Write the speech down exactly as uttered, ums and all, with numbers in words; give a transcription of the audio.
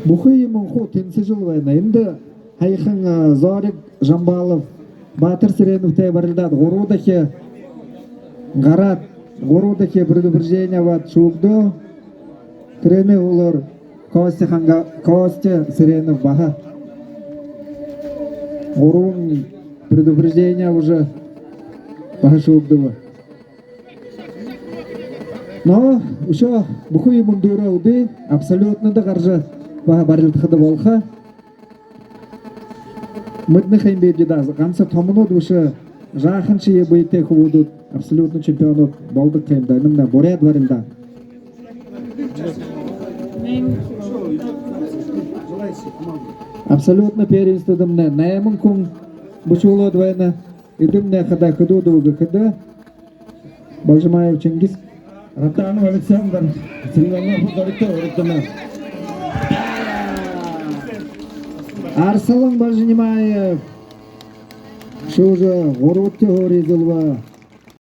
Бүхы юумэн хуу тэнсэжэл байна. Эндэ һаяхан, а, Зориг Жамбалов Баатар Сэрэновтэй барилдаад, гурбадахи гараад, гурбадахи предупреждение абаад шүүгдөө. Тэрэнэй һүүлээр Костя Ханга-, Костя Сыренов баһа гурбан предупреждение уже баһа шүүгдөө. Но үшөө бүхы юумэн дүүрээ үдөө, абсолютнада гаража баһа барилдахада болохо. Мэдэнэ ха юм бибди даа, ганса томонууд бэшэ, жааханшье бэетэй хүбүүдүүд абсолютно чемпионууд болодог ха юм даа. Энэмнай буряад барилдаан. Абсолютно первенстводомнай найман хүн бэшүүлээд байна. Эдэмнай хадаа хэдыдүү гэхэдэ, Бальжимаев Чингис, Ратанов Александр, Цыреновойтоной Зоригто урдана. Арсалан Бальжимаев шүүжэ, гурбадахи һуури эзэлбэ.